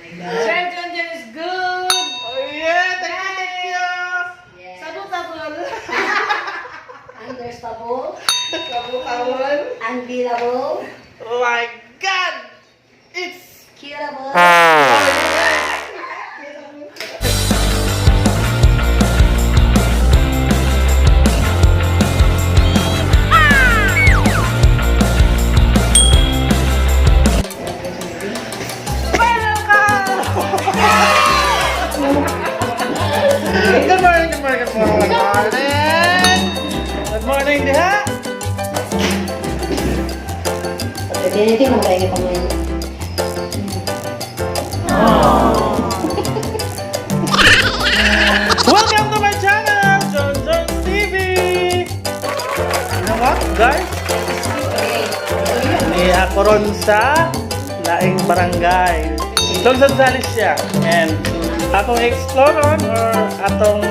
Sir John John is good. Oh yeah, thank you, thank you. Yes. Sabot-sabot. Understandable. Sabot-sabot. Unbeatable. Oh my God! It's Curable. Oh yeah! Good morning, good morning, good morning, good morning. Good morning, diha. Pagka mo kayo pa ngayon. Welcome to my channel, John John TV. You know what, guys? Ni ako ron sa laing barangay. Lungsod sa Alicia. And atong explore on or atong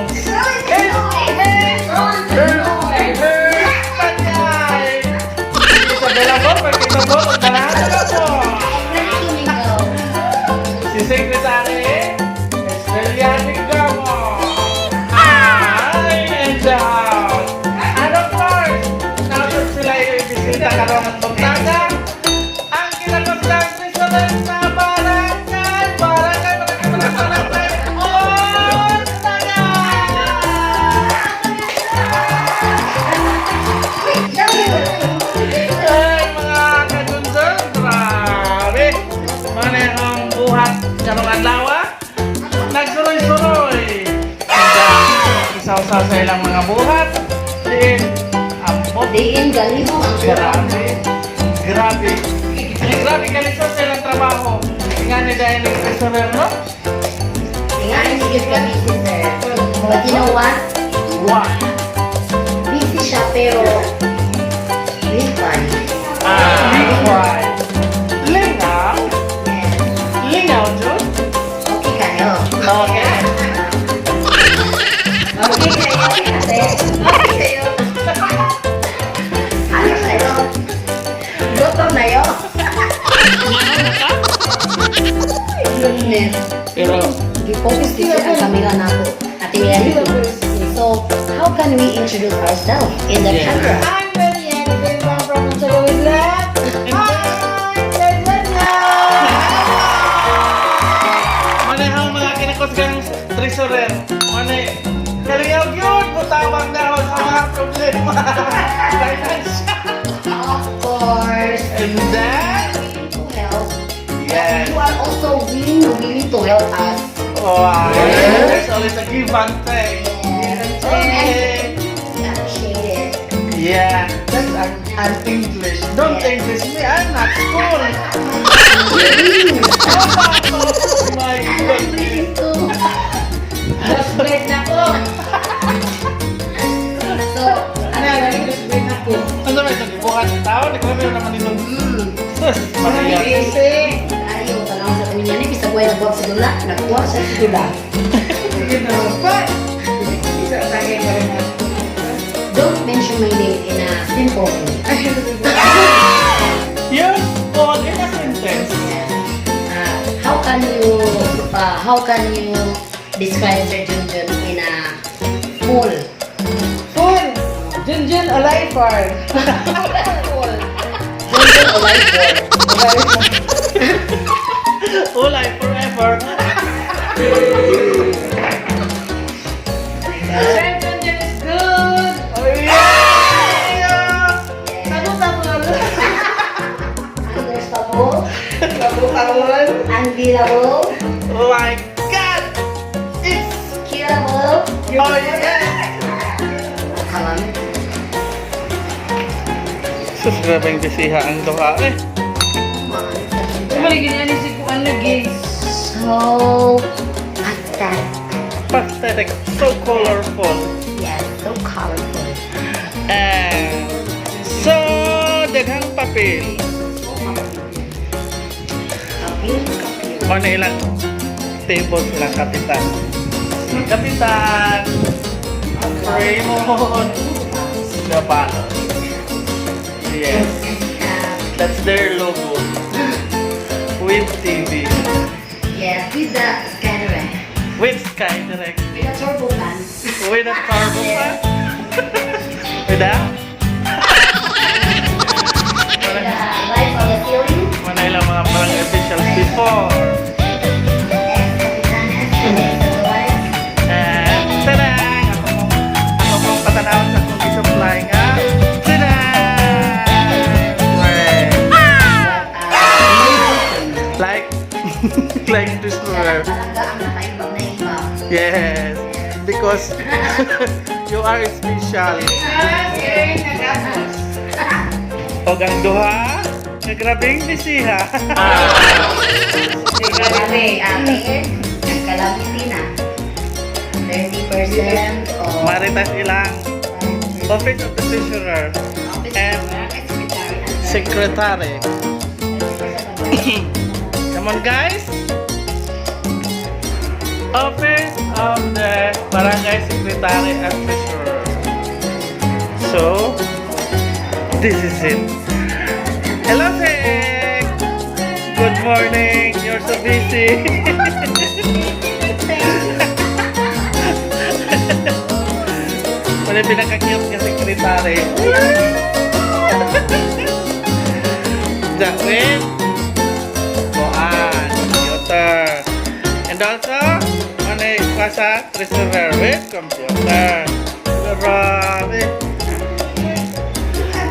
Barangay. Isabela po, pagkita po, pagdalahan na po. Ready to mingle. Si Secretary Estrella Digamo. Hi, and down. And of course, natin sila yung bisita karong at buntaga. Ang kinakaslang treasurer sa barangay, barangay, barangay, barangay, barangay, Ontaga! Ay, mga kajunjun, grabe! Mga ang buhat karong adlaw, ah. Nagsuroy-suroy! Isaw-saw sa ilang mga buhat. Diin, ambot. Diin galihong ang Grabe. Grabe. Ay, grabe kalisod sa ilang trabaho. Nga ni dahil ng treasurer, no? Nga, hindi ka busy, sir. But you know what? Wow. Busy siya pero with fun. Ah, why? Lingaw? Yes. Lingaw, Jun? Okay kayo. Okay. Okay kayo, ate. Okay kayo. Ano sa'yo? Gutom na yo. Goodness. Pero, Gi-focus kasi ang camera nako. Ate Mian. So, how can we introduce ourselves in the camera? I'm Marianne Benbang from Ontario with Love. Hi, Sir John John. Manehang mga kinakusgang treasurer. Mane, kalingaw yun! Butawang na sa mga problema. Financial. Of course. And then, To help. Yes. You are also willing to help us. Wow. There's always a give and take. Yes. Okay. We appreciate it. Yeah, that's an English. Don't English me, I'm not school. Oh my I'm goodness. willing to. Just break na ko. So, Ano, just break na ko. Ano ba ito? Gibuhat ng tao? Di ko alam naman nito. Sus, Maria. Busy. Tayo, tanawin sa kanya ni bisag way nagbuhat sa dula, nagkuha siya sa dula. You know, but isa sa akin pa rin ako. Don't mention my name in a simple way. Yes, all in a sentence. Yes. How can you describe Sir Junjun in a full Full. Junjun Olayfar. Full Junjun Olayfor? Ulay forever. Sir Junjun is good. Oh yeah! Sabot-sabot. Understandable, Sabot-sabot. unbeatable, Oh my God! It's curable. Oh yeah! Kalam. Sus, grabe yung bisiha ang duha eh. Kumali ganyan si Kuan lagi. So aesthetic. Pathetic, so colorful. Yes, so colorful. And so daghang papel. Kapil, kapil. Mo na ilang table silang kapitan. Kapitan! Raymond! Diba? Yes. That's their logo. With TV. Yes, with the Skydirect. With Sky Direct. With a turbo fan. With a turbo fan. With a? With the lights on the ceiling. Manay lang mga barangay officials before. Ex-Capitanes and ex-Dolores. And tadang! Ako pong patanawon sa akong supply nga. Tadang! Like this one. Talaga ang nakaibang na iba. Yes. Because you are special. Og ang duha, nga grabeng busy ha. Grabe, ate. Nagkalamiti na. 30% o Maritas ilang Office of the Treasurer and Secretary. Secretary. Come on, guys! Office of the Barangay Secretary and Treasurer. So, this is it. Hello, Sek! Good morning! You're so busy! Wala pinaka-cute nga secretary. With kuan, computer. And also, ano yung sa treasurer with computer. Grabe.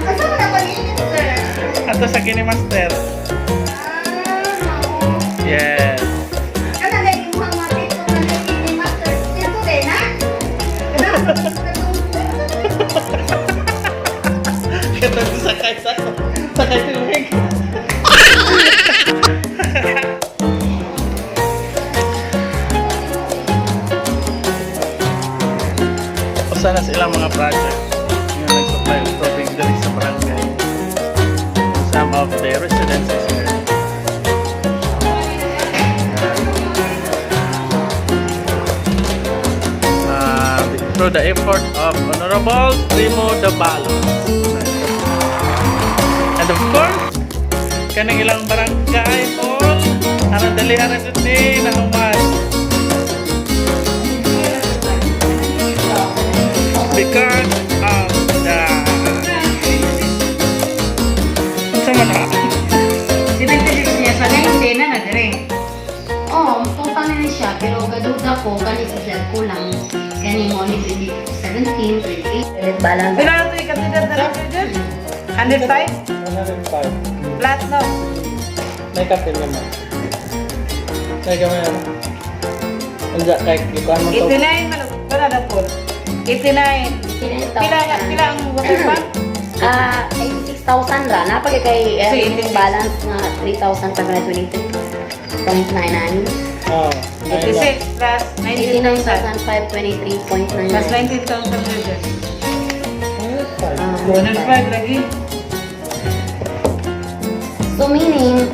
Asa mo na pag-init, sir? Ato sa KineMaster. Yes. Kana na yung mga TikTok na nag-master. Dito rin, ha? Kana, Kita sakay silwig. Usa na silang mga project nga nag-supply og tubig diri sa barangay. Some of the residences here. Through the effort of Honorable Primo Dabalos. And of course, kaning ilang barangay hall, aron dali aron jud ni nahuman. Because of the Unsa man na? 76 niya sa 90 na na dire. Oh, total na siya, pero gaduda ko, kani sa sir kulang. Kani mo ni 2017, 28. Balance. Pila na ito yung katidad na rin, sir? 105? 105. Flat, no? May kape naman. May kape naman. Anja kay gikuan mo to. 89 man, wala na po. 89. Pila, pila ang water pump? Ah, 86,000 ra. Napagay kay So, 86. balance nga 3,523.99. Oh, 86 plus 19,000. 89,523.99. Plus 19,000, sir. Ah. 105 lagi. So meaning,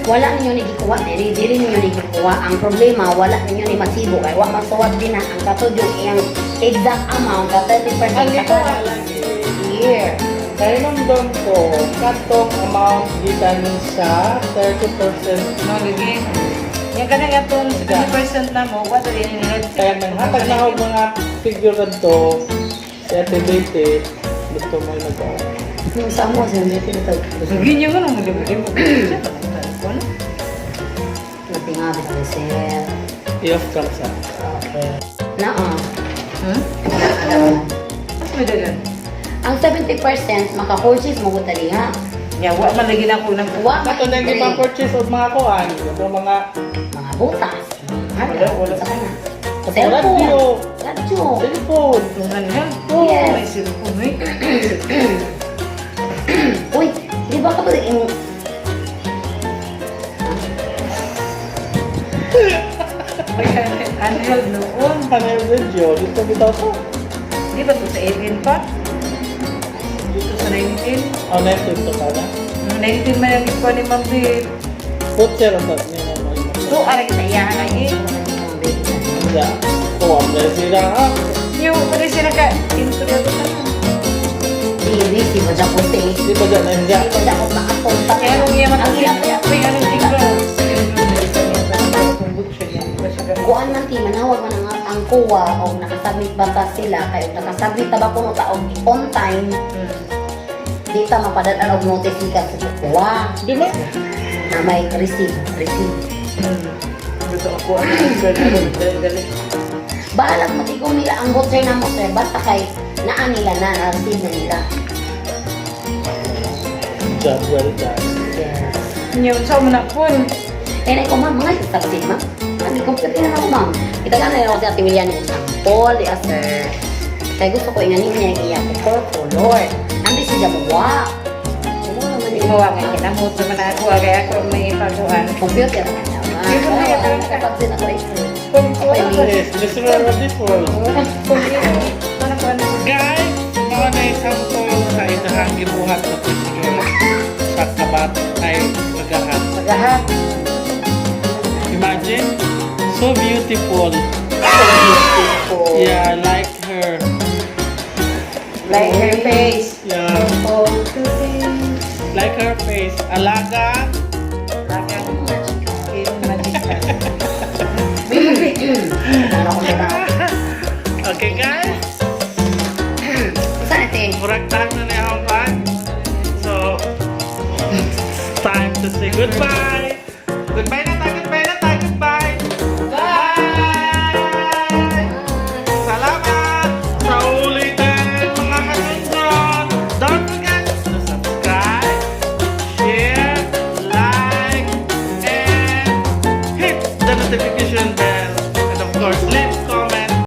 wala ninyo ni gikuha diri, diri ninyo ni gikuha. Ang problema, wala ninyo ni masibo kay wa masuwat din na ang katod yung iyang exact amount ka 30% Ang sa ito kada lagi. year. Kaya nung ko, katong amount gikan sa 30%. No, lagi. Yang kanang atong 70% na mo, what rin nila? Kaya nang hatag na ako mga figure to si Ate Betty, gusto mo yung nag Yung sa mo, sir, may pinatag. Lagi niyo nga nung muli-muli mo. Natinga, bitaw, sir. I-off cam sa. Na, ah. Hmm? Mas may dagan. Ang 70% maka-purchase mo ko tali ha. Ya, wa man lagi na ako ng Wa Kato na yung pang-purchase of mga kuan, ito mga mga butas. Wala, wala. Sa kana. Radyo. Cellphone. Radyo. Cellphone. Tungan ha. Yes. May cellphone eh. Uy, di ba kapag yung May handheld noon. Ano yung radio? Dito bitaw to. Di ba to sa 18 pa? Dito sa 19. Oh, 19 to ka na. 19 man ang ikuha ni Ma'am Bill. Putzer ang tat niya naman. To, arang sa iyahan lagi. Hindi. Kuwan na sila ha. Yung, pwede sila ka, intro na to. Di, di ba dyan ko eh. Di ba dyan na Di ba dyan ko makatong Kaya nung iya Ang matulog, hirap kaya. may anong tingro. Kuan man ti manawag man ang COA og nakasubmit ba ta sila kay og nakasubmit ta ba kuno ta og on time, di ta mapadal-an og notice gikan sa COA Di ba? Na may receive, receive. Gusto ako ang sir dali. Bahalag matigom nila ang voucher na mo, sir, basta kay naa nila na, na-receive na nila. Job well done. Yes. Nyo sa mo na pun. Eh, ko ma'am, mga submit, ma'am. Ano, computer na ako, ma'am. Itagan na lang ako si Ate William yung sample, di sir. Kaya gusto ko inganin niya yung iya ko color. Andi siya muwa. Ano naman yung Imuha nga kinamot naman ako kay ako may paguan. Computer na naman. Di ko na Oo, nakapag-send ako rin. Yes, this is beautiful. Guys, mga na sample sa isang gibuhat sa picture sa kabat ay pagahat. Pagahat. Imagine, so beautiful. Beautiful. Yeah, I like her. Like her face. Yeah, Oh, to see. like her face. Alaga. Lagang in magical. Ano ko na? Okay, guys. Saan ito eh? Murag time na niya akong pan. So, it's time to say goodbye. Goodbye.